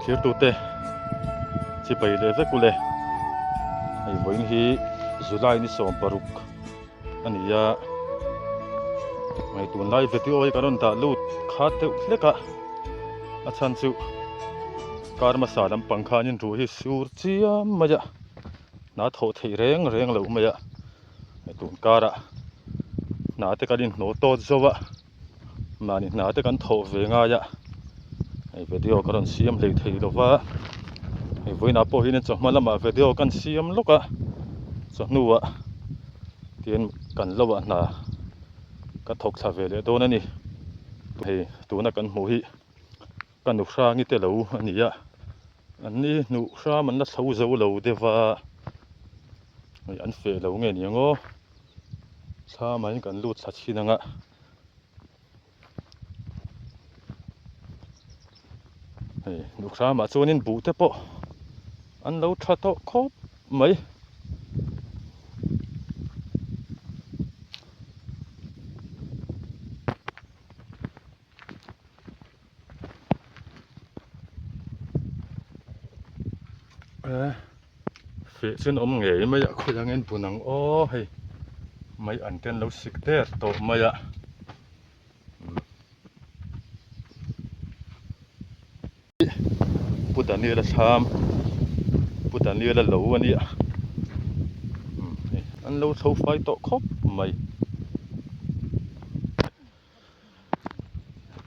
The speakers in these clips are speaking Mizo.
Thirtute chibai leh vek ule. Hei vawiin hi July ni 16 a ni a. Hei tunlai video hi kan rawn dah lut khat deuh hlek a. A chhan chu kar hmasa lampang khanin ruh hi sur chiam mai a. Hna thawh theih reng reng loh mai a. Hei tun karah hna te kan inhnawh tawt zo a. Mahni hna te kan thawh ve ngai a, hei video ka rawn siam hlei thei lo va, hei vawiinah pawh hian chawhma lamah video kan siam lawk a, chawhnuah tian kan lo ah hna ka thawk thla ve leh dawn a ni. Hei tuna kan hmuh hi ka nu hrangi te lo a ni a, an ni hnuh hram an la thlo zo lo deuh va, hei an feh lo nge ni ang aw. Thla mai kan lut thla chhin ang a. Hei Nukhramah chuanin buh te pawh an lo tha tawh khawp mai. Feh chu an awm ngei mai a khawi angin bun ang aw hei mai an te an lo sik der tawh mai a Pu Daniel a thlam Pu Daniel a lo a nia an lo tho fai tawh khawp mai.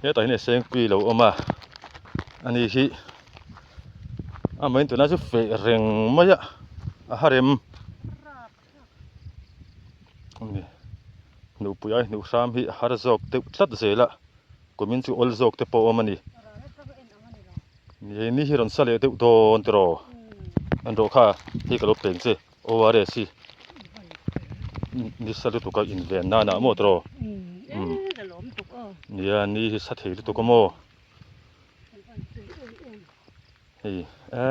Hetah hian sengpui a lo awm a ani hi amahin tunah chu feh reng mai a a harem ani hnupui ai hnuh hram hi a har zawk deuh tlat zel a kumin chu awl zawk te pawh a awm a ni ni hi rawn sa leh deuh dawn tiraw an rawh kha hei ka lo peng che. ORS hi nisa lutuk a inven nan ah maw tiraw? Nia ni hi sa thei lutuk a maw? Hei e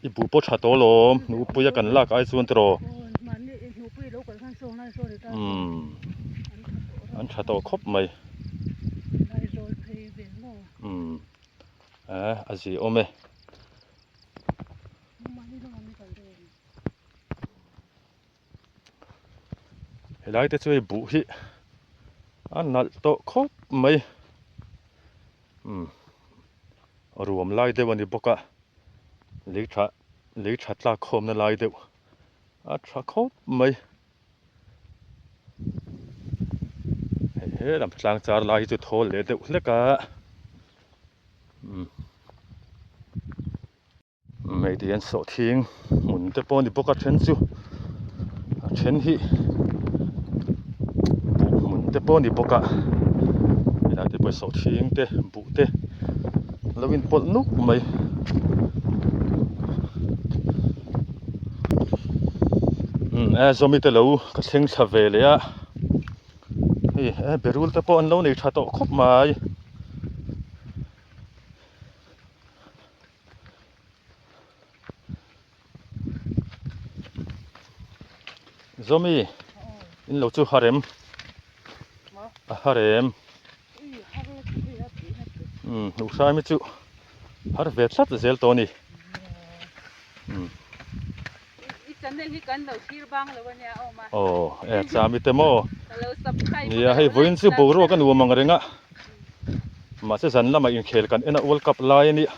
i buh pawh tha tawh alawm hnuhpui a kan lak ai chuan tiraw? Umm an tha tawh khawp mai umm e a ziaawm e. Helai te chu hei buh hi a nalh tawh khawp mai umm ruam lai deuh a ni bawk a lei tha lei tha tlak khawmna lai deuh a tha khawp mai hei helam tlang char lai hi chu thawl leh deuh hlek a umm. Hei ti hian sawhthing hmun te pawh a ni bawk a then chu a then hi buh hmun te pawh a ni bawk a helai te pawh hi sawhthing te buh te lo inpawlh nuk mai umm e zawmi te lo ka thleng thla ve leh a hei e berul te pawh an lo nei tha tawh khawp mai. Zawmi in lo chu harem a harem umm hnuhhraimi chu har ve tlat zel tawh a ni umm aw e chami te maw nia hei vawiin chu boruak a nuam ang reng a. Mahse zan lamah inkhel kan en a World Cup lai a nia.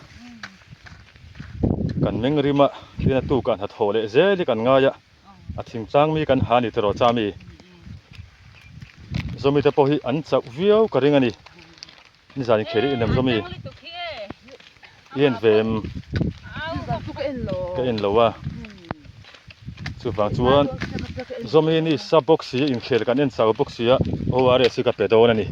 Kan meng rim a, tin a tukah hnathawh leh zel hi kan ngai a, a thingtlang mi kan ha ni tiraw cha mi. Zawmi te pawh hi an chauh viau ka ring a ni. Nizan inkhel hi en em zawmi? I en ve em? Ka en lo a. Chuvang chuan Zawmi ni sa bawk si inkhel kan en chau bawk si a ORS hi ka pe dawn a ni.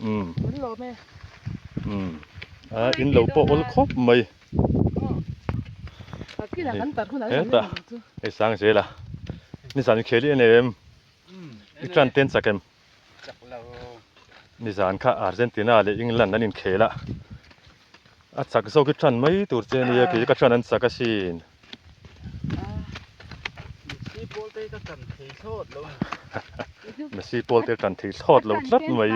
Umm. Umm. A in lo pawh awl khawp mai. Hetah hei sang zel a. Nizan inkhel hi en em? I tan ten chak em? Nizan kha Argentina leh England an inkhel a, a chak zawk hi tan mai tur che ania kei ka tan an chak asin. Messi pawl te hi ka tan thei thlawt lo a ni. Messi pawl te tan thei thlawt lo tlat mai.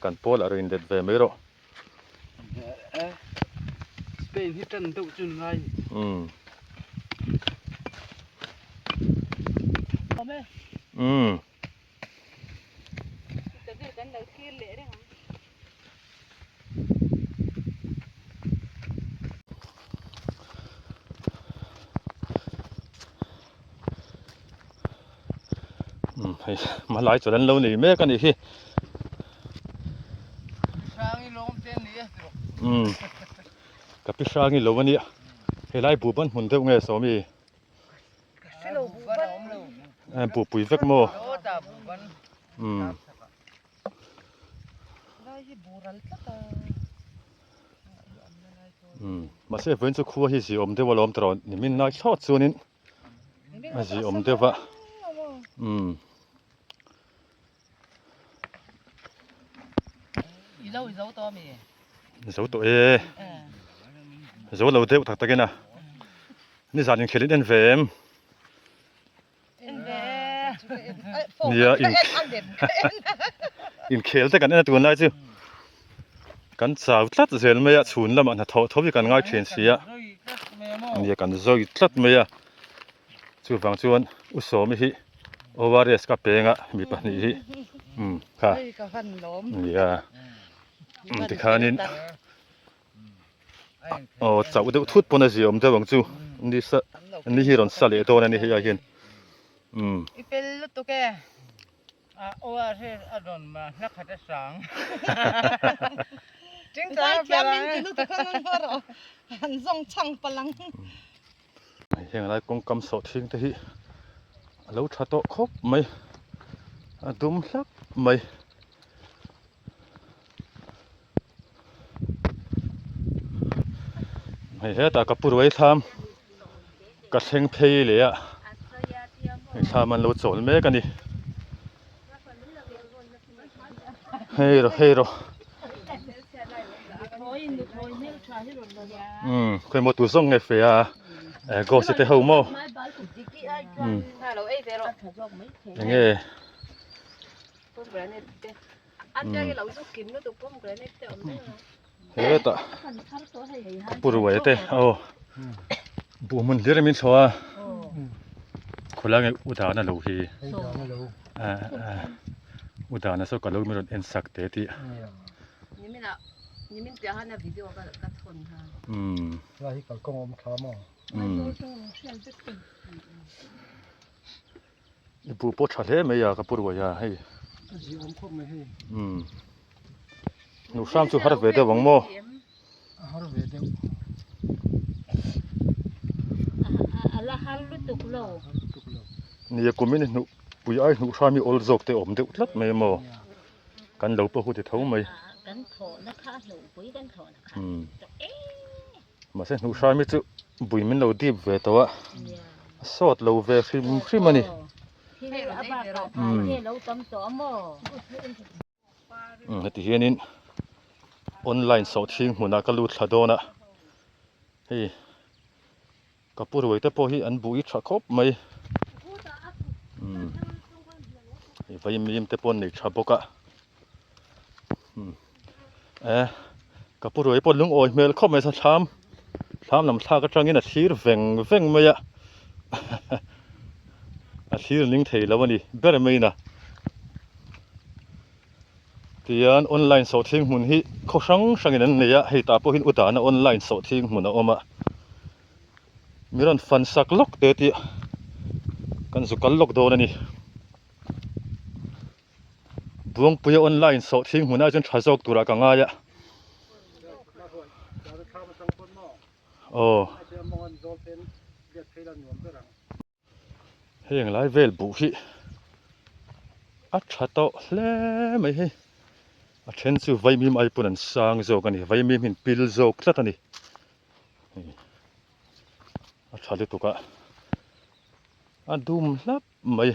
Kan pawl a rawn inlet ve mai rawh. Spain hi tan deuh chu ngai ni. Umm. Umm. Umm hei hmalai chawlh an lo nei mek a nih hi. Umm ka pi hrangi lo a nia helai buh ban hmun deuh nge sawmi buh pui vek maw umm. Umm mahse vawiin chu khua hi ziawm deuh alawm tawh nimin lai thlawt chuanin a ziawm deuh a umm. Zo tawh e zo lo deuh tak takin a nizan inkhel in en ve em. Nia in inkhel te kan en a tunlai chu kan chau tlat zel mai a chhun lamah hnathawh tho hi kan ngai thin si a nia kan zawi tlat mai a chuvang chuan u Sawmi hi ORS ka peng a mi pahnih hi umm kha nia tikhanin Aw chauh deuh thut pawn a ziawm deuh ang chu ni sa ni hi rawn sa leh dawn a ni hei ah hian umm. I fel lutuk e. A aw a hre a rawn ma hla khat a sang. Zai thiam min ti lutuk a nang erawh han zawng chhang palh ang. Heng lai kawngkam sawh thing te hi a lo tha tawh khawp mai a dum hlap mai. Hei hetah ka pu ruai thlam ka thleng phei leh a hei thlam an lo chawl mek a ni hei rawh hei rawh umm khawimaw tu zawng nge fe a ghost te ho maw umm enge. Hetah ka pu ruai te aw buh hmun hlir min thlawh a khawlai nge u dana lo hi u dana saw ka lo min rawn en sak teh tih umm umm. I buh pawh tha hle mai a ka pu ruai a hei. A zia awm khawp mai hei. Umm. Hnuh hram chu har ve deuh ang maw? A har ve deuh. A la har lutuk lo. Nia kumin i hnuh pui ai hnuh hram hi awl zawk te awm deuh tlat mai maw? Kan lo pawh hu ti tho mai. Kan thawhna kha hnuh pui kan thawhna kha. Mahse hnuh hram hi chu bui min lo dip ve tawh a, a sawt lo ve hrim hrim a ni. Umm heti hianin online sawhchhing hmunah ka lut thla dawn a, hei ka pu ruai te pawh hi an bui tha khawp mai. Umm hei vaimim te pawh an nei tha bawk a. E ka pu ruai pawh lungawi hmel khawp mai sa thlam thlam lam thlak atangin a thlir veng veng mai a a thlir ning thei lo a ni ber mai in a tihian online sawhthing hmun hi khaw hrang hrangin an nei a hei tah pawh hian u dahna online sawhthing hmun a awm a mi rawn fan sak lawk te tih kan zu kal lawk dawn a ni. Buangpuia online sawh thing hmunah chuan tha zawk turah ka ngai a. Aw. Heng lai vel buh hi a tha tawh hle mai hei. A then chu vaimim ai pawn an sang zawk a ni. Vaimim hi an pil zawk tlat a ni. A tha lutuk a. A dum hlap mai.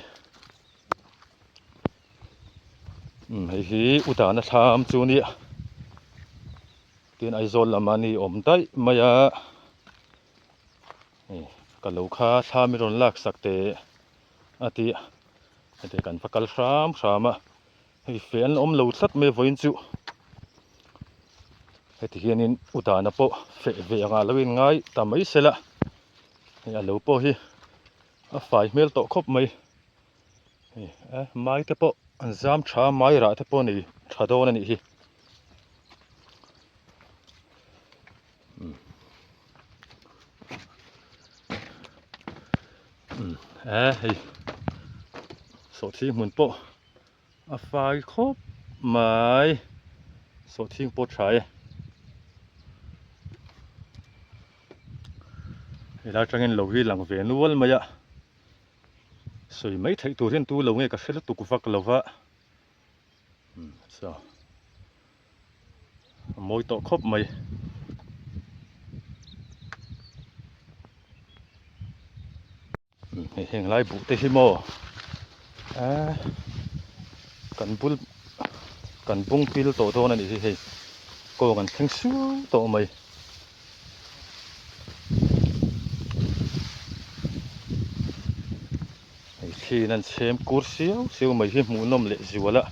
Umm hei hi u dahna thlam chu nia tin Aizawl lamah ni awm daih mai a hei ka lo kha thlam i rawn lak sak teh a ti a heti kan va kal hram hram a. Hei feh an awm lo tlat mai vawiin chu heti hianin u dana pawh feh ve angah lo in ngai ta mai se la hei a lo pawh hi a fai hmel tawh khawp mai hei a mai te pawh an zam tha a mai rah te pawh nei tha dawn a nih hi. E hei sawhthing hmun pawh a fai khawp mai sawhthing pawh tha e helai atangin lo hi lang ve nual mai a sawi mai theih tur hian tu lo nge ka hre lutuk vak lo va saw. A mawi tawh khawp mai. Hei heng lai buh te hi maw eee kan bul kan bung pil tawh dawn a nih hi hei kawng an thleng siu tawh mai. Hei thliin an chhem kur siau siau mai hi hmuhnawm leh zual a.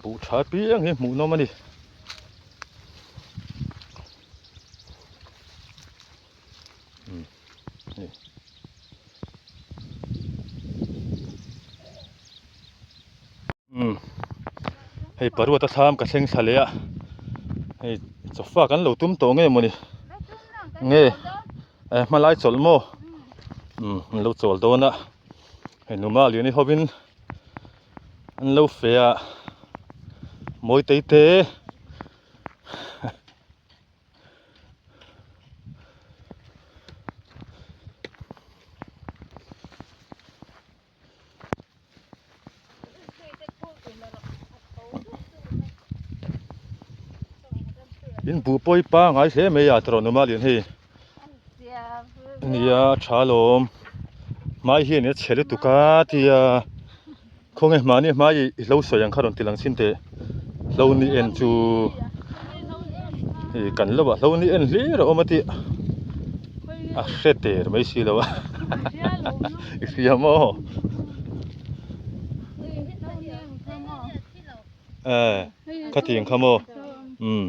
Buh tha piang hi hmuhnawm a ni. Umm hei paruata thlam ka thleng thla leh a hei chawfa kan lo tum tawh nge mawni nge hmalai chawlh maw umm an lo chawl dawn a hei numa lian hi hovin. An lo fe a mawi tei te in buh pawi pangai hle mai a tawrh numa lian hei nia a tha alawm hmai hian a chhe lutuk a tia khawnge mahni hmai i hlo sawi ang kha rawn ti lang chhin teh hlo ni en chu ih kan lo ah hlo ni en hlir a awm a tih a hre der mai si lo a i hria maw eh khatiang kha maw umm.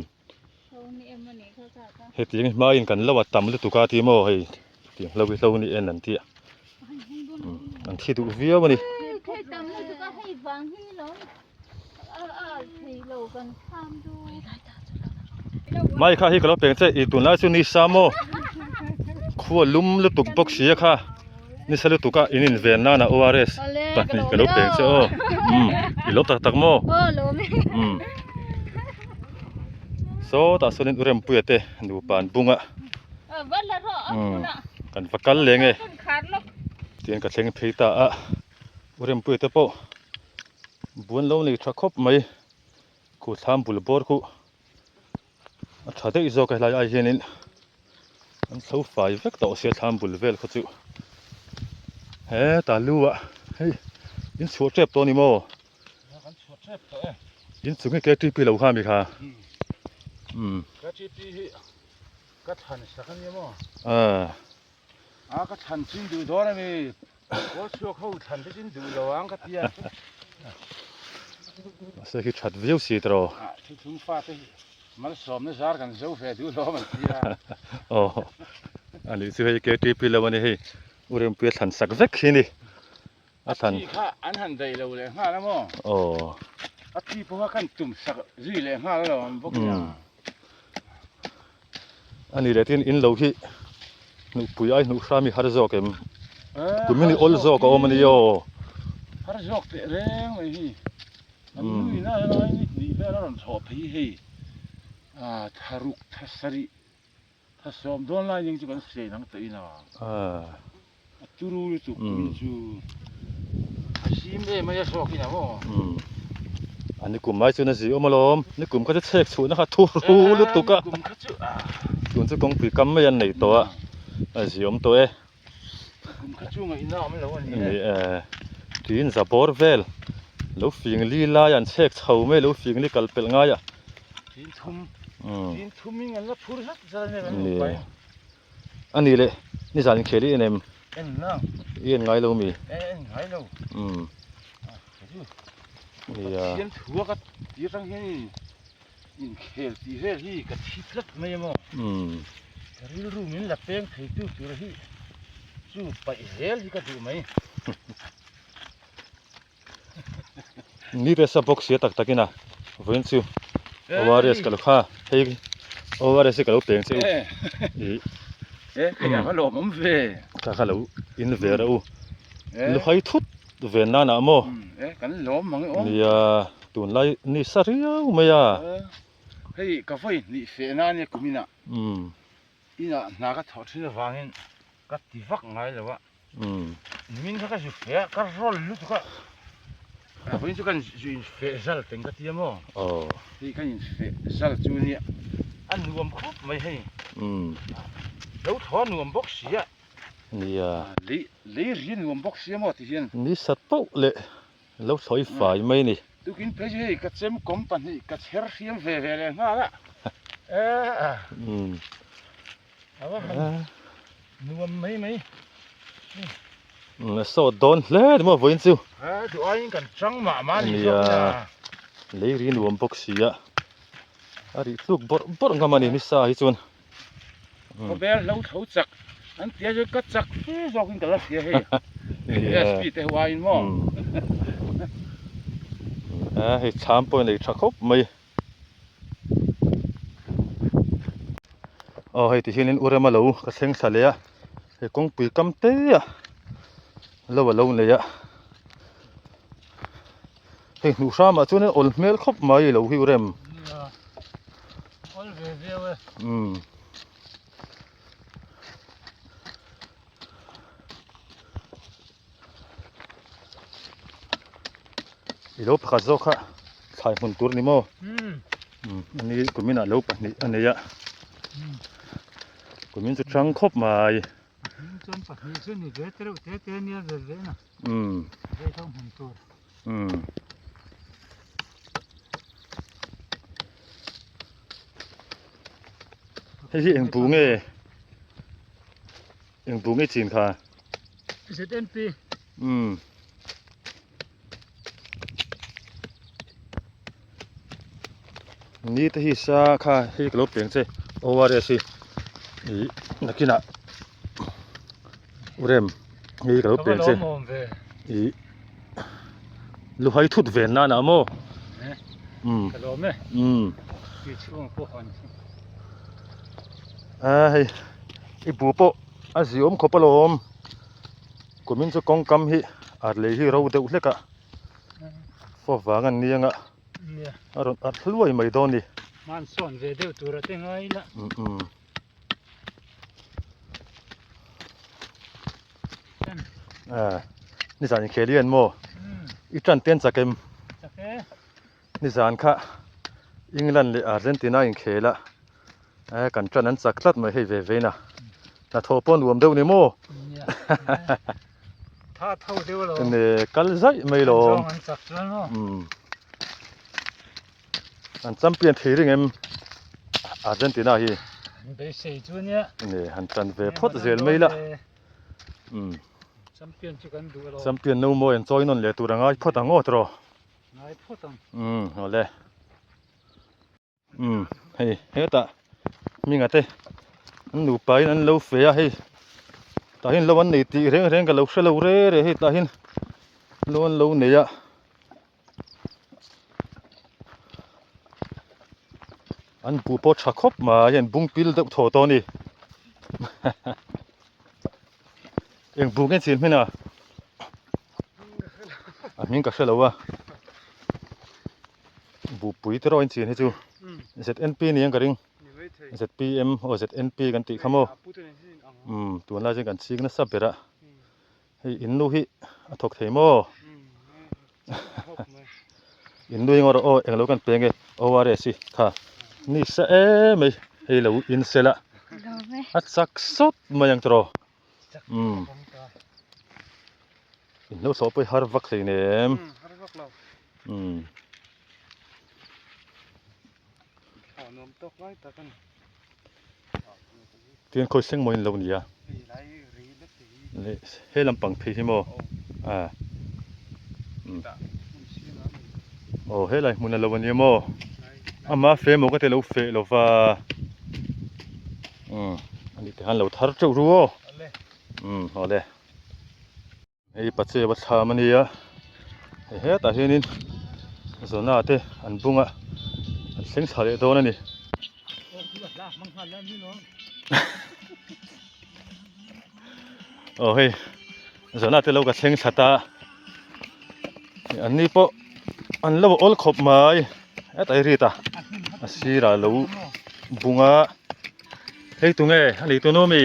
Hetiang hi hmain kan lo a tam lutuk a ti maw hei tiang hlo hi hlo ni en an tih a an thi duh viau a ni. Mai kha hi ka lo peng che i tunlai chu ni sa maw khua lum lutuk bawk si a kha nisa lutuk a in inven nana ORS pahnih ka lo peng che aw umm i lo tak tak maw umm. Saw tah sawn in u Rempuia te nupa an bung a umm kan va kal leng e tihian ka thleng phei ta a u Rempuia te pawh buan lo nei tha khawp mai khu thlam bul bawr khu a tha daih zawk a helai ai hianin an thlo fai vek tawh sia thlam bul vel khaw chu hetah lu ah hei in chhuah tep tawh a ni maw. In chung hi KTP lo kha mi kha. Umm. KTP hi ka thlan sak a nia maw? Ah. A ka thlan chin duh dawn a mi. Kawl chhuak ho thlan te chin duh lo ang ka tia. Mahse khi that viau si tawh. Ah thuthlung fa te hi malsawmna zar kan zo ve duh lo an tia. Aw. Ani chu hei KTP lo a ni hei. U Rempuia thlan sak vek hi ni. A thi kha an han daih lo leh nghal a maw? Aw. A thi pawh kha kan tum sak zui leh nghal a lo ang bawk nia. A ni leh tin in lo hi hnuhpui ai hnuh hram hi har zawk em? Kumin i awl zawk a awm a ni aw. Har zawk teh reng mai hi. An nuin a helai ni hnih vel a rawn chhoh phei hi hei. Tharuk thasarih Thasawm dawn lai ding chu kan siai nang tawh in a. A turu lutuk min chu a sim em mai a hrawk in a maw. A nikum mai chuan a zi awm alawm. Nikum kha chu chhek chhuhna kha thuru lutuk a. Nikum kha chu a. Tun chu kawngpui kam mai an nei tawh a. A zi awm tawh e. Nikum kha chu ngaihna awm lo a ni e. Ni e. Tuiin za bawr vel lo fing li lai an chhek chho mai lo fing li kal pelh ngai a. Tin thum tin thum in an la phur zat zat a nia kan lo pai. A ni le nizan inkhel i en em? En nang. I en ngai lo mi? En ngai lo. Umm. Pathian thua ka tir atang hian in inkhel tih vel hi ka thi tlat mai a maw. Ka rilru min la peng thei tu tur hi chu paih zel hi ka duh mai. Ni te sa bawk sia tak takin a vawiin chu ORS ka lo kha hei ORS hi ka lo peng che u ih ka kha lo in ve reuh u luhai thut ven nan ah maw nia tunlai ni sa riau mai a hei ka vawi hnih feh na ania kumin ah inah hna ka thawh thin avangin ka ti vak ngai lo a. Nimin kha ka zu feh a, ka rawl lutuk a. Vawiin chu kan zu in feh zal teng ka ti a maw? Hei kan in feh zal chu nia a nuam khawp mai hei. Lo thaw a nuam bawk si a. Nia. Lei lei ri a nuam bawk si a maw ti hian. Ni sat pauh leh lo thawi fai mai ni. Tukin phei chu hei ka chem kawm pahnih ka chher hriam ve ve leh nghal a. A va han nuam mai mai. A sawt dawn hle ni maw vawiin chu. A duh aiin kan chang mah mah a ni zawk nia. Lei ri nuam bawk si a. A rih tluk bawrh bawrh ngam a ni nisa hi chuan. Khawvel hlo tho chak an tia chu ka chak fe zawkin ka la hria hei. SP te ho aiin maw. A hei thlam pawh a nei tha khawp mai. Aw hei ti hianin u rema lo ka thleng thla leh a hei kawngpui kam te a lo a lo nei a hei hnuh hramah chuan awl hmel khawp mai lo hi u rem umm. I lo pakhat zawk kha thlai hmun tur ni maw? Ani kumin ah lo pahnih a nei a kumin chu tang khawp mai. Chuan pahnih chu ni ve tereuh te te nia ve ve na ve tho hmun tur. Hei hi eng bu nge? Eng bu nge chin kha? ZNP. Umm. Ni te hi sa kha hei ka lo peng che ORS hi ih nakinah rem hei ka lo peng che ih luhai thut ven nan ah maw umm umm a hei i bu pawh a ziawm khawp alawm kumin chu kawngkam hi a lei hi ro deuh hlek a fawp vang an ni anga a rawn arh hluai mai dawn a ni. Hmansawn ve deuh tur a te ngai ila. Nizan inkhel hian maw i tan te an chak em? Nizan kha England leh Argentina inkhel a eh kan tan an chak tlat mai hei ve vein a hnathawh pawh nuam deuh ni maw? Enge kal zaih mai lawm an champion thei ring em Argentina hi enge han tan ve phawt zel mai la champion no mawi an chawi nawn leh tur a ngai phawt ang aw tiraw. Ngai phawt ang. Umm awle. Umm hei hetah hminga te an nupa in an lo fe a hei tah hian lo an nei tih reng reng ka lo hre lo re re hei tah hian lo an lo nei a. An buh pawh tha khawp mai an bung pil deuh thaw tawh a ni. Eng bu nge chin hmin a? A hming ka hre lo a. Bupui te erawh in chin hi chu ZNP ni ang ka ring. ZPM aw ZNP kan tih kha maw. Umm tunlai chuan kan ching nasa ber a. Hei in nu hi a thawk thei maw? In nu engawh rawh aw englo kan peng e ORS hi kha ni sa em mai hei lo in sel a a chak sawt mai ang tawh umm in lo thlawh pawh hi har vak hlei nem umm. Tin khawi seng mawiin lo nia leh he lampang phei hi maw a. Aw helai hmun a lo ania maw ama fe maw ka ti lo feh lo va umm ani te khan lo thar teuh ru aw umm awle hei pache va thlam ania hei hetah hianin zawna te an bung a an thleng thla leh dawn a ni. Aw hei zawna te lo ka thleng thla ta an ni pawh an lo awl khawp mai hetah hi rit a a sirah lo bung a hei tunge a nei tunu mi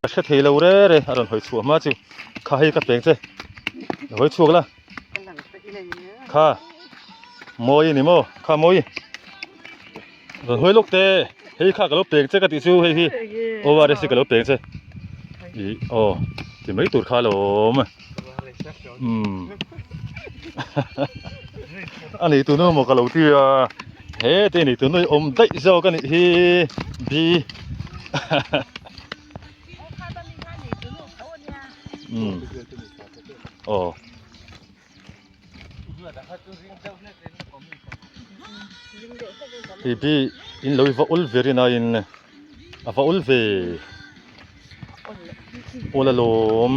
ka hre thei lo re re a rawn hawi chhuah hma chu kha hei ka peng che hawi chhuak la kha mawi a ni maw kha mawi rawn hawi lawk te hei kha ka lo peng che ka tih chu hei hi ORS hi ka lo peng che ih aw ti mai tur kha alawm umm a nei tunu maw ka lo ti a he te nei tunu hi awm daih zawk a nih hi bi umm aw. Hei bi in lo i va ul ve rin aiin a va ul ve awl alawm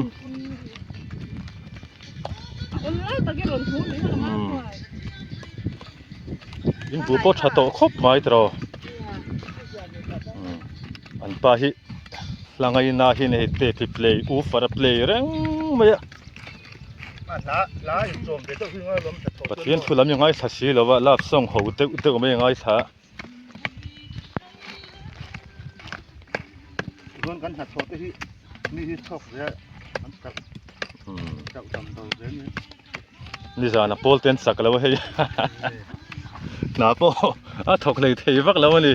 in buh pawh tha tawh khawp mai tiraw an pa hi hla ngaina hi hei tape hi play woofer a play reng mai a. Pathian thu lam i ngaithla si lo a love song ho deuh deuh mai a ngaithla a. Chuan kan hnathawh te hi mi hi chhuak ve a an chauh chauh dam do ve ni. Nizan a pawl te an sak lo a hei hna pawh a thawk hlei thei vak lo a ni.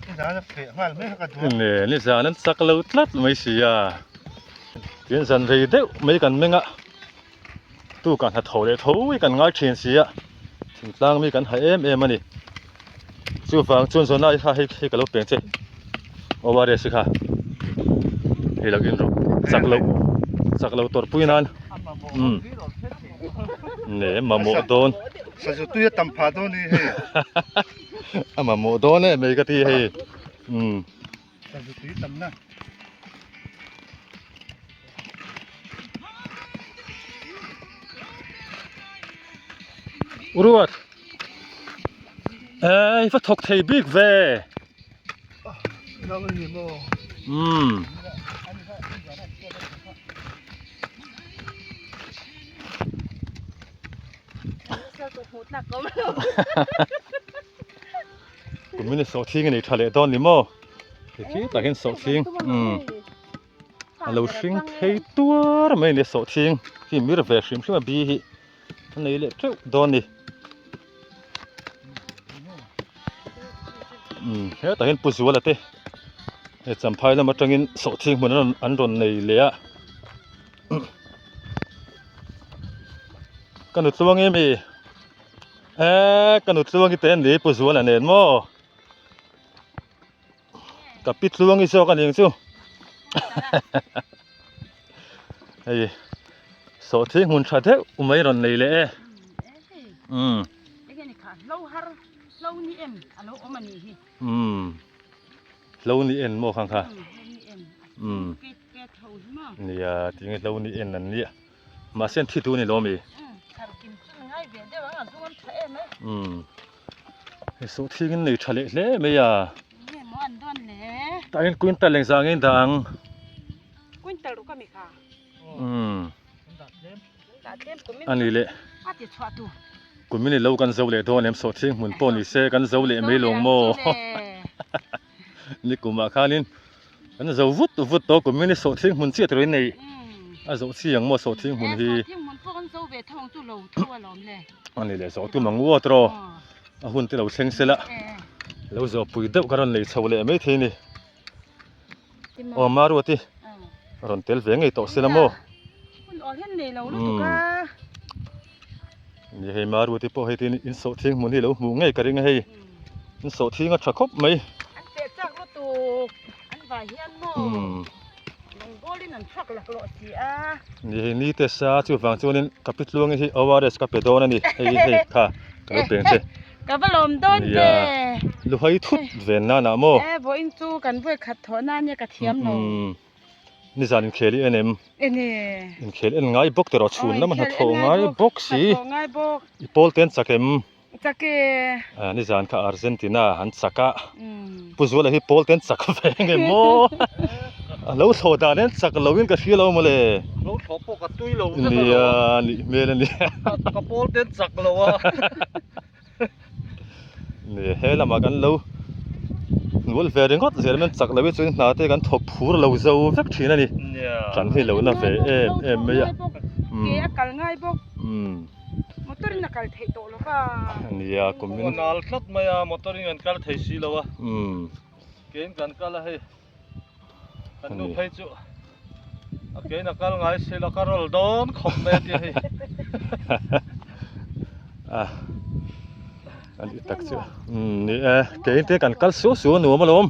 Nizan a feh nghal mai kha ka duh a. Ne nizan an sak lo tlat mai si a. Tin zan rei deuh mai kan meng a, tukah hna tho leh tho hi kan ngai thin si a, thingtlang mi kan ha em em a ni. Chuvang chuan zawn lai kha hei hei ka lo peng che ORS kha hei lo in rawh chak loh chak lo tawrhpui nan umm ne mamawh dawn Sazu tui a tam phah dawn ni hei a mamawh dawn em mai ka ti hei umm. Sazu tui tam na. Uruat Ê va thawk thei bik ve Umm Kumin sawhthing a nei tha leh dawn ni maw ti khi tah hian sawhthing umm a lo hring phei tuar mai a ni sawhthing hi mir ve hrim hrim a bi hi a nei leh teuh dawn a ni umm hetah hian pu zuala te he champhai lam atangin sawhthing hmun an rawn nei leh a ka nu tluang em i. Eee ka nu tluangi te an ni Pu Zuala nen maw ka pi tluangi zawk a ning chu hei sawhthing hmun tha deuh mai rawn nei leh e umm umm hlo ni en maw khang kha umm nia tinge hlo ni en an nia. Mahse an thi tu a ni lo ami? Umm hei sawhthing in nei tha leh hle mai a. Tah hian quintal engzah nge in dah ang? Umm a ni leh kum in ilo kan zo leh dawn em sawhthing hmun pawh ni se kan zo leh mai lawng maw? Nikumah khanin Kan zo vut vut tawh kum in sawhthing hmun chiah tur in nei a zawh chi ang maw sawhthing hmun hi a ni leh zawh tum ang u tawh a hun te lo thleng se la lo zawh pui deuh ka rawn nei chho leh mai thei a ni aw Maruati rawn tel ve ngei tawh se la maw ni hei Maruati pawh hei tin in sawhthing hmun hi lo hmuh ngei ka ring a hei. An sawhthing a tha khawp mai. An feh chak lutuk an vai hian maw lung bawlin an chhuak laklawh si a. Ni hei ni te sa chuvang chuanin ka pi tluangi hi ORS ka pe dawn a ni hei hei kha. Ka lo peng che. Ka va lawm dawn ve. Luhai thut ven nan ah maw? E vawiin chu kan vawi khat thawh na ania ka thiam lo. Nizan inkhel i en em? En e. Inkhel en ngai bawk tiraw chhun lama hnathawh ngai bawk si. Hnathawh ngai bawk. I pawl te an chak em? Chak e. Nizan kha Argentina an chak a. Pu Zuala hi pawl te an chak ve nge maw? A lo thlawh dan hian chak lo in ka hria lo mawle. Lo thlawh pawh ka tui lo vek alawm. Nia nih hmel a nia. Ka pawl te an chak lo a. Nia he lamah kan lo hnual ve ringawt zel mai chak lo hi chuan hna te kan thawk phur lo zo vek thin a ni. Kan hi lo la ve em em mai a. Ke a kal ngai bawk. Motor in a kal theih tawh lo va. Nia kum in. Kawng a nal tlat mai a motor in kan kal thei si lo a. Ke in kan kal a hei. Kan nu phei chu a ke in a kal ngai si lo ka rawl dawn khawp mai a tia hei. A ani tak chu. Ni e ke in te kan kal suau suau a nuam alawm.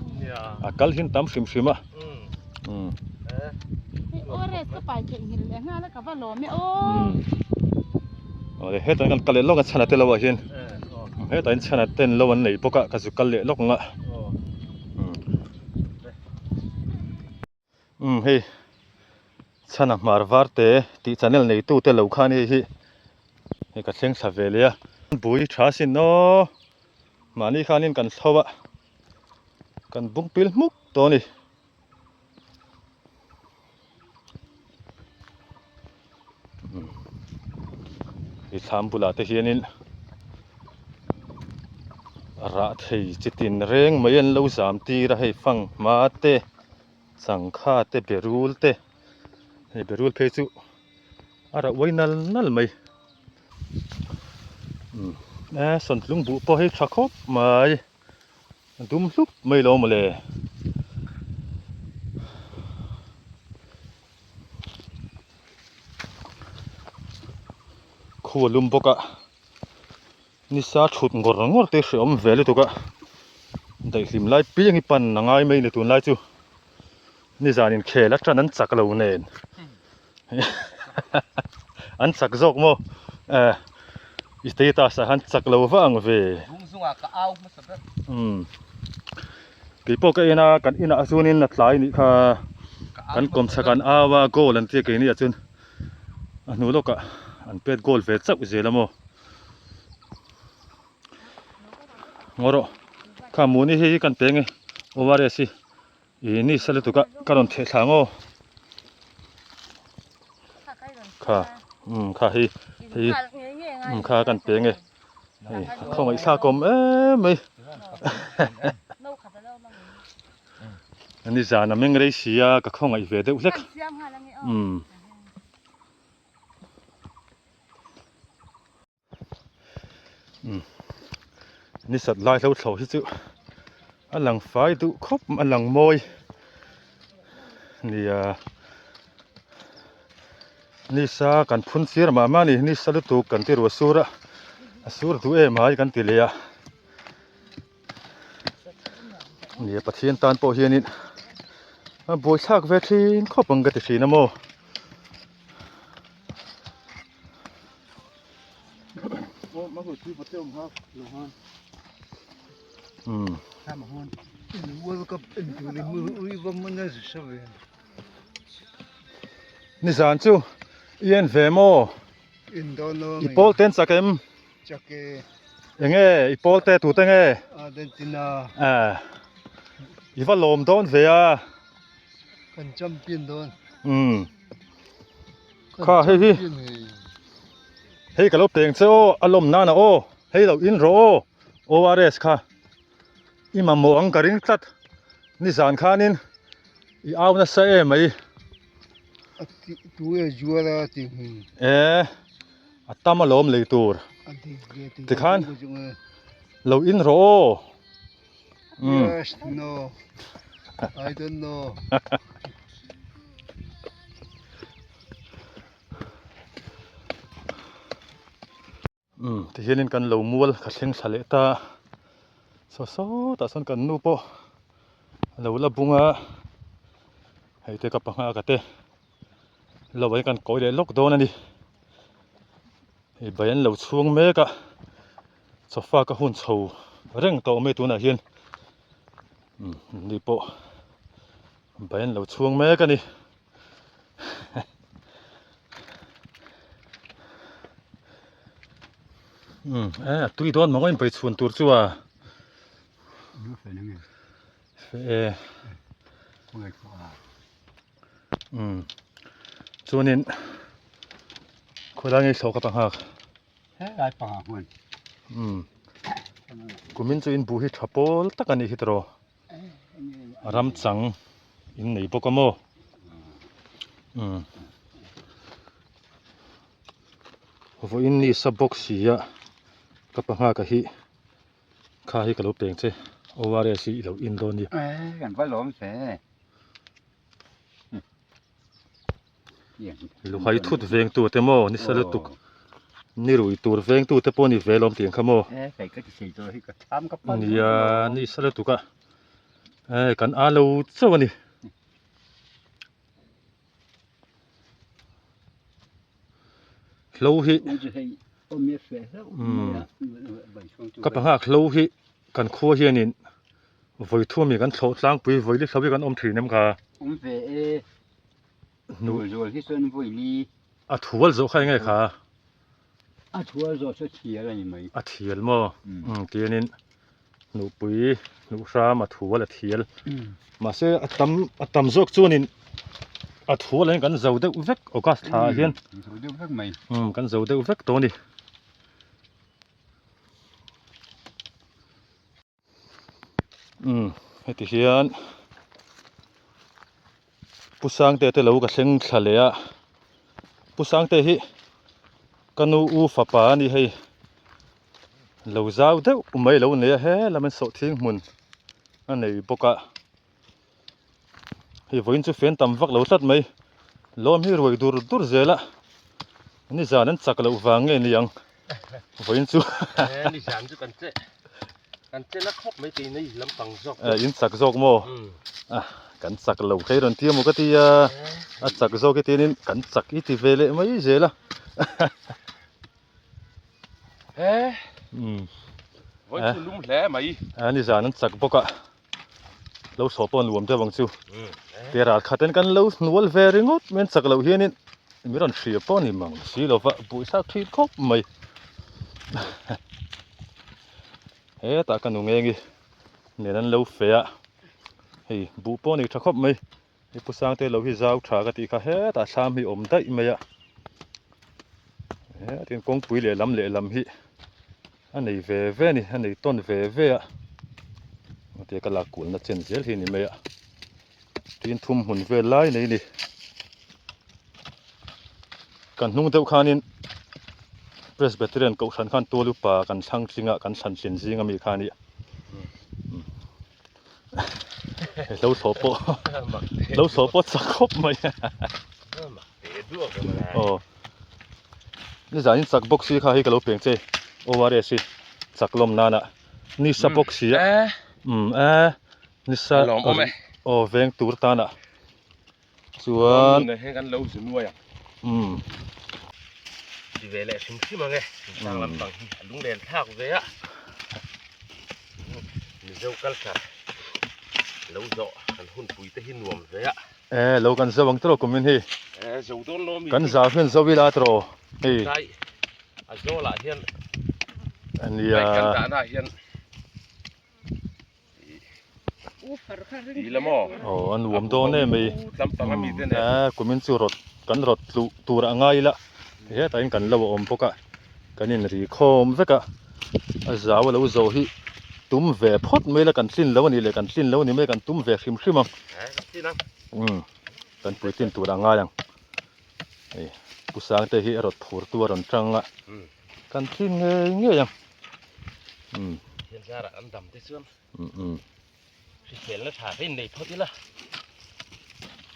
A kal hin tam hrim hrim a. Hei ORS ka pai theih nghilh leh nghal a ka va lawm e aw. Awle hetah hian kan kal leh lawk a chhan a te lo ah hian hetah hian chhan a ten lo an nei bawk a ka zu kal leh lawk ang a umm hei chhan a hmar var te tih channel nei tu te lo khan hei hi hei ka thleng thla ve leh a bui tha sin aw mahni khanin kan thlo a kan bung pil hmuk tawh a ni. I thlam bulah te hianin rah thei chi tin reng mai an lo zam tir a hei fanghma te changkha te berul te hei berul phei chu a rah uai nal nal mai e sawntlung buh pawh hi tha khawp mai. A dum hlup mai lo mawle. Khu a lum bawk a, nisa thut ngawr ngawr te hreawm ve lutuk a, daihlim lai piang hi pan a ngai mai a ni tunlai chu, nizan inkhel atang an chak lo nen. An chak zawk maw? Eh, i status ah khan chak lo va ang ve. Zung zungah ka au hmasa ber. Umm. Kei pawh ka en a, kan inah chuanin a tlai nih kha kan kawm chak an au a, goal an tia keini ah chuan a hnu lawkah an pet goal ve chauh zel a maw. Ngaw rawh, kha Muni hei hi kan peng e, ORS hi. Ih ni sa lutuk a ka rawn theh thla ang aw kha umm kha hei hei umm kha kan peng e hei a khawngaih thlak awm em mai ani zan a meng rei si a ka khawngaih ve deuh hlek umm. Ni sat lai hlo thlo hi chu a lang fai duh khawp a lang mawi nia nisa kan phun sir mah mah a ni nisa lutuk kan ti ruah sur a a sur duh em ai kan ti leh a nia Pathian tan pawh hianin a buaithlak ve thin khawp ang ka ti thin a maw. Nizan chu i en ve maw? I pawl te an chak em? Enge i pawl te tute nge? I va lawm dawn ve a. Umm. Kha hei hi hei ka lo peng che aw a lawm nana aw hei lo in rawh aw ORS kha i mamawh ang ka ring tlat nizan khanin i au nasa em mai e a tam alawm lei tur tikhan lo in rawh aw. Yes, no. I don't know. Um ti hianin kan lo mual ka thleng thla leh ta saw sawtah sawn kan nu pawh a lo la bung a hei te ka panga ka te lo ah hian kan kawi leh lawk dawn a ni hei bai an lo chhung mek a. Chawfa ka hun chho reng tawh mai tunah hian umm ni pawh bai an lo chhuang mek a ni. Umm e a tui dawn mawng a inpai chhun tur chu a. Fe e. Umm chuanin khawilai nge thlawh ka panghak. Helai pangah hmun. Umm. Kumin chu in buh hi tha pawl tak a nih hi tawh. Ram chang in nei bawk a maw. Umm. Vawiin ni sa bawk si a ka panghak a hi kha hi ka lo peng che ORS hi i lo in dawn a ni. Kan va lawm ve. Luhai thut vengtu te maw ni sa lutuk ni rui tur vengtu te pawh ni ve lawm tih ang kha maw nia ni sa lutuk a e kan a lo chauh a ni hlo hi ka pangak hlo hi kan khua hianin Vawi thum hi kan thlawh tlangpui vawi li hlo hi kan awm thin em kha? Awm ve e. Hnual zual hi chuan vawi li. A thual zawh kha enge kha? A thual zawh chu thial a ni mai. A thial maw? Umm tianin hnuhpui hnuh hram a thual a thial. Mahse a tam a tam zawk chuanin a thual ah hian kan zo deuh vek August thla ah hian. Kan zo deuh vek mai. Umm kan zo deuh vek tawh a ni. Umm heti hian Pu Sangte te lo ka thleng thla leh a Pu Sangte hi ka nu u fapa a ni hei lo zau deuh mai lo nei a he lam in sawhthing hmun a nei bawk a hei vawiin chu fen tam vak lo tlat mai lawm hi ruai dur dur zel a nizan an chak loh vang nge ni ang vawiin chu nizan chu kan che kan che na khawp mai keini lampang zawk in chak zawk maw kan chak lo phei rawn tia maw ka ti a a chak zawk hi tianin kan chak i ti ve leh mai zel a vawiin chu lum hle mai nizan an chak bawk a. Lo saw pawh nuam deuh ang chu. Te ral khat in kan lo hnual ve ringawt mai an chak loh hianin mi rawn hria pawh a ni mang si lova buaithlak thin khawp mai. Hetah ka nu ngengi nen an lo fe a, hei buh pawh a nei tha khawp mai. Hei Pu Sangte lo hi zau tha ka tih kha hetah thlam hi awm daih mai a. Hetin kawngpui lehlam lehlam hi. A nei ve ve a ni, a nei tawn ve ve a, hetia ka lak kualna chen zel hi a ni mai a, tin thum hmun vel lai nei a ni. Kan hnung deuh khanin Presbyterian Kohhran khan tual upa kan thlang tling a, kan thlan tlin zing ami kha a ni a. Lo thlawh pawh lo thlawh pawh chak khawp mai aw nizanin chak bawk si kha hi ka lo peng che ORS hi chak lawm nana ni sa bawk si a um e ni sa aw veng tur tana chuan um ti ve leh hrim hrim ang e thingtlang lampang hi a lunglen thlak ve a mizo culture lo zawh kan hunpui te hi nuam ve a e lo kan zo ang tawh kumin hi e zo dawn lo mi kan zau hian zo ila tawh hei tlai a zawlah hian ania kan dahna hian Aw a nuam dawn em mai a kumin chu rawt kan rawt tluh tur a ngai ila hetah hian kan lo a awm bawk a kan in ri khawm vek a a zau a lo zawh hi tum ve phawt mai ila kan tlin lo a nih leh kan tlin lo a ni mai kan tum ve hrim hrim ang umm kan puitlin tur a ngai ang hei pu Sangte hi a rawt phur tu a rawn tang a kan tlin ngei ngei ang. Umm. Thian zarah an dam te chuan umm hriselna tha te in nei phawt ila.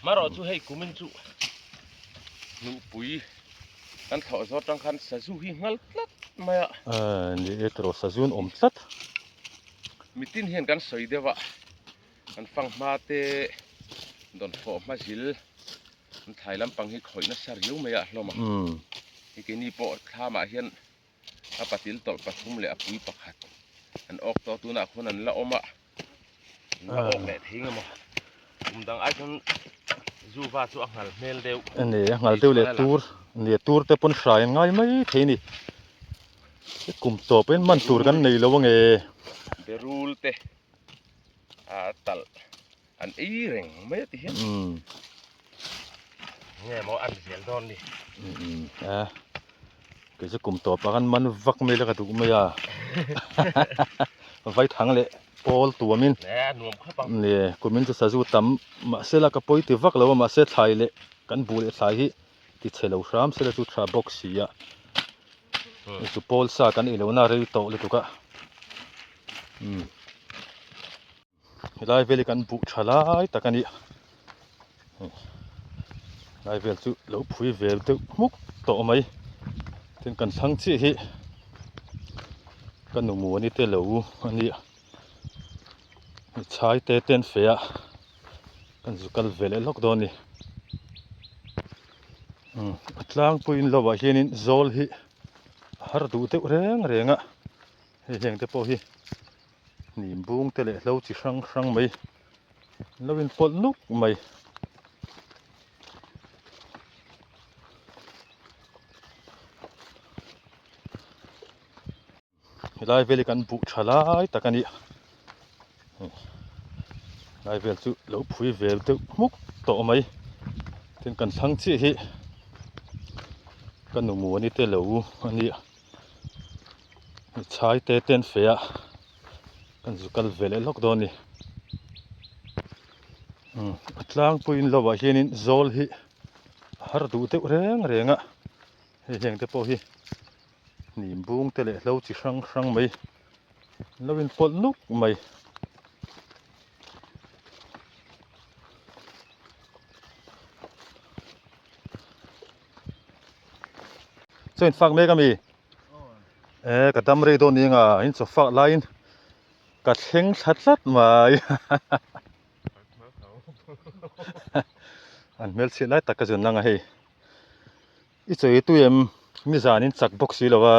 Marawh chu hei kumin chu hnuhpui kan thlawh zawr tang khan sazu hi nghal tlat mai a. Aaa ni e tiraw sazu an awm tlat. Mitin hian kan sawi deuh a, an fanghma te dawnfawh hma zil an thlai lampang hi khawih nasa riau mai a hlawm a. Hei keini pawh thlamah hian. A patil tawlh pathum leh a pui pakhat an awk tawh tunah khuan an la awm a an la awk leh thei nge maw kum dang ai chuan zuva chu a nghal hmel deuh ani a nghal deuh leh tur ni tur te pawn hrai an ngai mai thei a ni kum tawp in man tur kan nei lo ange berul te a talh An ei reng mai a ti hian. Nge maw an zel dawn ni. A kei chu kum tawp ah khan man vak mai la ka duh mai a. Vai thang leh pawl tuam in. A nuam khawp ang. Ni kumin chu sazu tam mahse la ka pawi ti vak lo a mahse thlai leh kan buh leh thlai hi ti chhe lo hram se la chu tha bawk si a. Chu pawl sa kan ei lohna rei tawh lutuk a. Helai vel hi kan buh tha lai tak a ni helai vel chu lo phui ve deuh hmuk tawh mai tin kan thlang chiah hi ka nu muani te lo a ni a chhai te te an feh a kan zu kal ve leh lawk dawn a ni a tlangpuiin lo ah hianin zawl hi a har duh deuh reng reng a hei heng te pawh hi. Hnim bung te leh hlo chi hrang hrang mai an lo inpawlh nuk mai. Helai vel hi kan buh tha lai tak a ni. Helai vel chu lo phui ve deuh hmuk tawh mai. Tin kan thlang chiah hi ka nu muani te lo a ni. Chhai te te an feh a kan zu kal ve leh lawk dawn a ni a tlangpuiin lo ah hianin zawl hi a har duh deuh reng reng a hei heng te pawh hi hnim bung te leh hlo chi hrang hrang mai an lo inpawlh nuk mai. Chaw in fak mek ami e ka dam rei dawn ni anga in chaw fak laiin ka thleng thla tlat mai an hmelchhiat lai tak ka zun anga hei i chaw i tui em nizan in chak bawk si lo a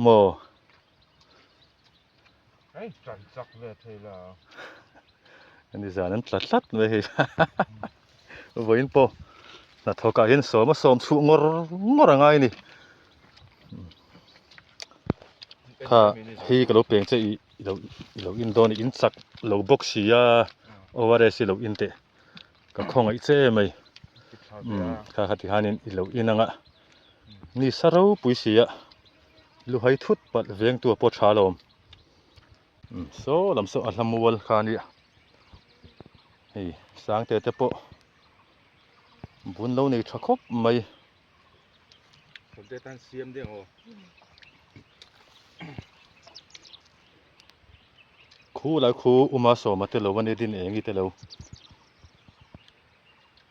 maw Nizan an tla tlat mai hei vawiin pawh hnathawk ah hian sawm a sawm chhuh ngawr ngawr a ngai a ni kha hei ka lo peng che ih i lo in dawn in chak lo bawk si a ORS hi lo in teh ka khawngaih che mai kha kha tikhanin i lo in ang a ni sa ropui si a. Luhai thut palh veng tu a pawh tha alawm saw lam saw a hla mual kha a nia hei sangte te pawh bun lo nei tha khawp mai. Khu lai khu uma sawma te lo a nia din eng i te lo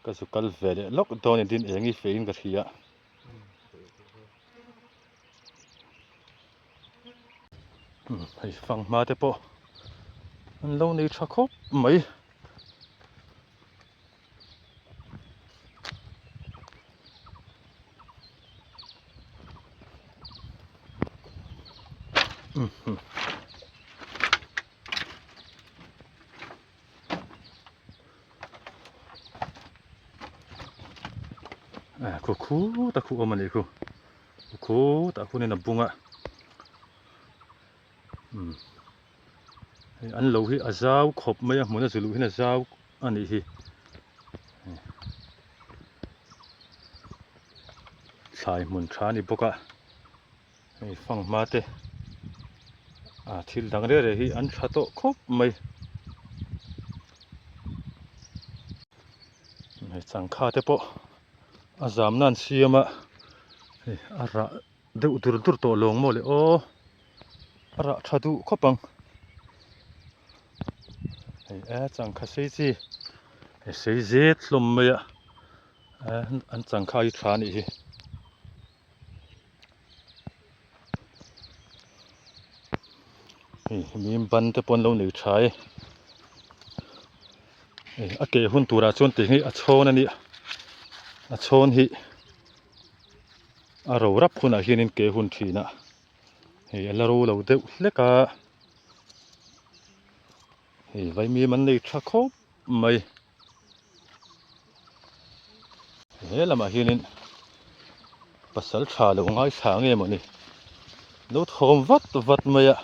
ka zu kal ve leh lawk dawn in din eng i feh in ka hria. Hei fanghma te pawh an lo nei tha khawp mai. Khu khut a khu awm a nih khu khu khut ah khuanin a bung a umm hei an lo hi a zau khawp mai a hmun a zu luh hian a zau a nih hi thlai hmun tha a ni bawk a hei fanghma te ah thil dang reng reng hi an tha tawh khawp mai hei changkha te pawh a zamna an siam a hei a rah deuh dur dur tawh lawng maw le aw a rah tha duh khawp ang hei a changkha sei chi hei sei zet hlawm mai a an changkha hi tha a nih hi. Hei mim ban te pawh an lo nei tha e hei a keh hun turah chuan tih hi a chhawn a nia a chhawn hi A ro rap hunah hianin ke hun thin a, hei a la ro lo deuh hlek a, hei vaimim an nei tha khawp mai. He lamah hianin pasal tha lo ngaithla nge mawni lo thawm vat vat mai a.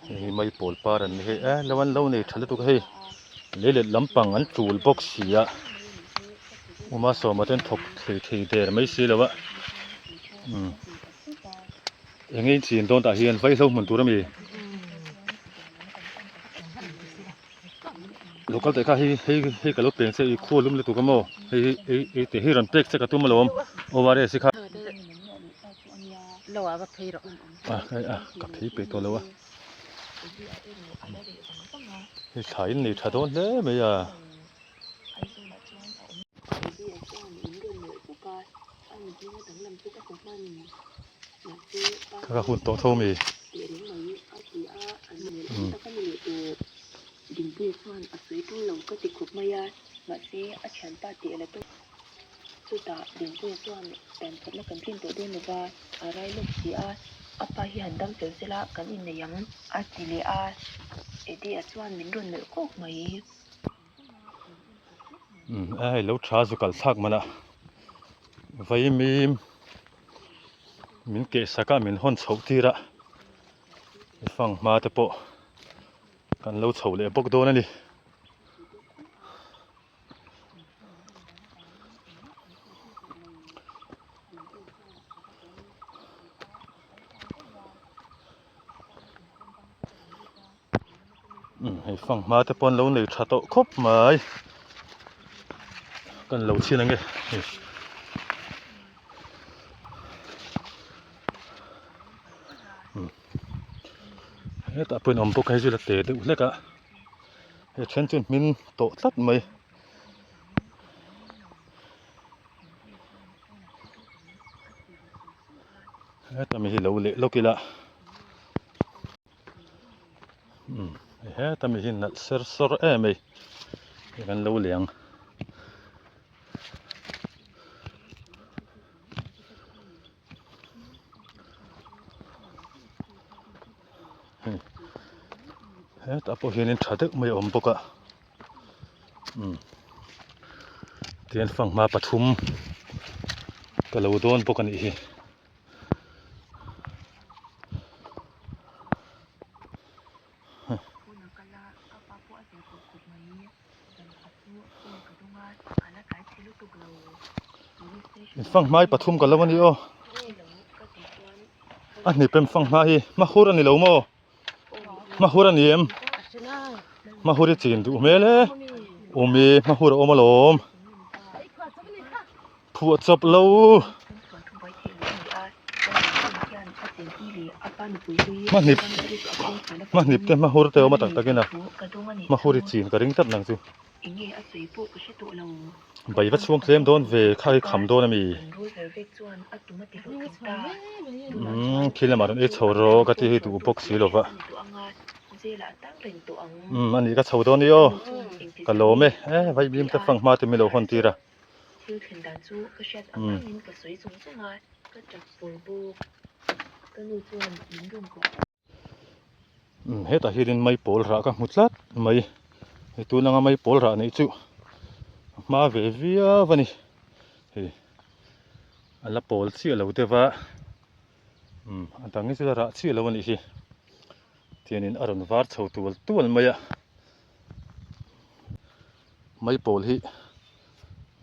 Hei mai pawl par an ni hei e lo an lo nei tha lutuk a hei lei let lampang an tul bawk si a uma sawma te an thawk thei thei der mai si lo a umm eng nge in chin dawn tah hian vaihlo hmun tur a mi. Local teh kha hei hei hei ka lo peng che i khual lum lutuk a maw hei hi ei ei teh hi rawn pek che ka tum alawm ORS hi kha. Lo ah va phei rawh. A hei a ka phei peih tawh lo a. Hei thla in nei tha dawn hle mai a. Ka hun tawh tho mi. Dingpuia chuan a sawi tul lo ka ti khawp mai a, mahse a thianpa tih a la tum. Chutah Dingpuia chuan dan khatna kan tlin tawh dawn lova a rai lawk si a, a pa hi han dam fel sela kan innei ang a ti leh a, Eddie-a chuan min rawn melh kawk mai. Umm a hei lo tha zu kal thlak man a vaimim min keh sak a min hawn chhoh tir a fang hma te pawh kan lo chho leh bawk dawn a ni. Hei fanghma te pawh an lo nei tha tawh khawp mai kan lo chhin ange hei hetah pawhin awm bawk a hei chu la te deuh hlek a hei then chu hmin tawh tlat mai. Heta mi hi lo leh lawk ila umm heta mi hi nalh ser sawr em mai hei kan lo leh ang. Hei hetah pawh hianin tha deuh mai a awm bawk a umm tihian fanghma pathum ka lo dawn bawk a nih hi. Fanghmai pathum ka lo a ni aw a hnipem fanghma hi hmahur a ni lo maw hmahur a ni em hmahur hi chin duh hmel e awmi hmahur a awm alawm. Phuah chawp lo. Hmahnip hmahnip te hmahur te awm a tak takin a hmahur i chin ka ring tlat nang chu. Bai va chhuang tlem dawn ve kha hi kham dawn ami. Umm khi lamah rawn ei chho rawh ka ti hi duh bawk si lova. Umm ani ka chho dawn i aw ka lawm e e vaiblim te fanghma te min lo hawn tir a. Thil thlen dan chu ka hriat avangin ka sawi chung chung a, ka tap pawr bawk. Ka nu chuan min rawn kuah a. Umm hetah hianin mai pawl rah ka hmu tlat mai. Hei tun anga mai pawl rah neih chu a hma ve viau a ni. Hei a la pawl chiah lo deuh a, umm a dang hi chu la rah chiah lo a nih hi. Tianin a rawn var chho tual tual mai a. Mai pawl hi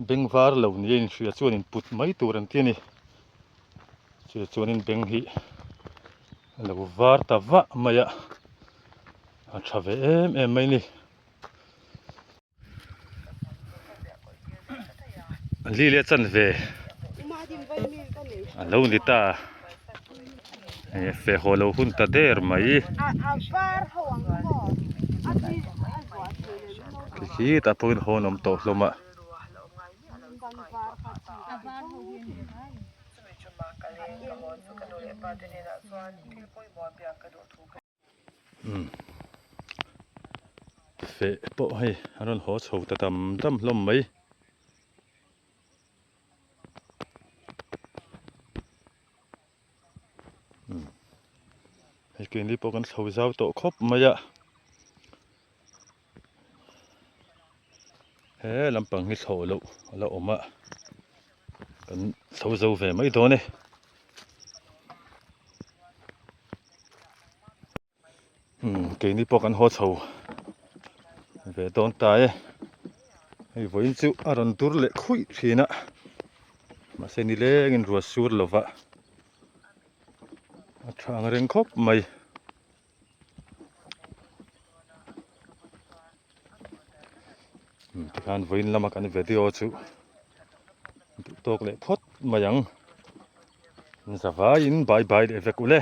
beng var lo ni a inhria chuan in put mai tur an ti a ni chu chuanin beng hi a lo var ta vah mai a a tha ve em em mai a ni. Li leh chanve a lo ni ta feh haw lo hun ta der mai khi tah pawhin hawn awm tawh hlawm a. Umm feh pawh hei a rawn haw chho ta dam dam hlawm mai. Umm hei keini pawh kan chho zau tawh khawp mai a he lampang hi chho loh a la awm a kan chho zo ve mai dawn e. Umm keini pawh kan haw chho ve dawn ta e hei vawiin chu a rawn dur leh khuih thin a mahse nilengin ruah sur lova a tha ang reng khawp mai. Tikhan vawiin lama kan video chu duh tawk leh phawt mai ang zavaiin bye bye leh vek ule.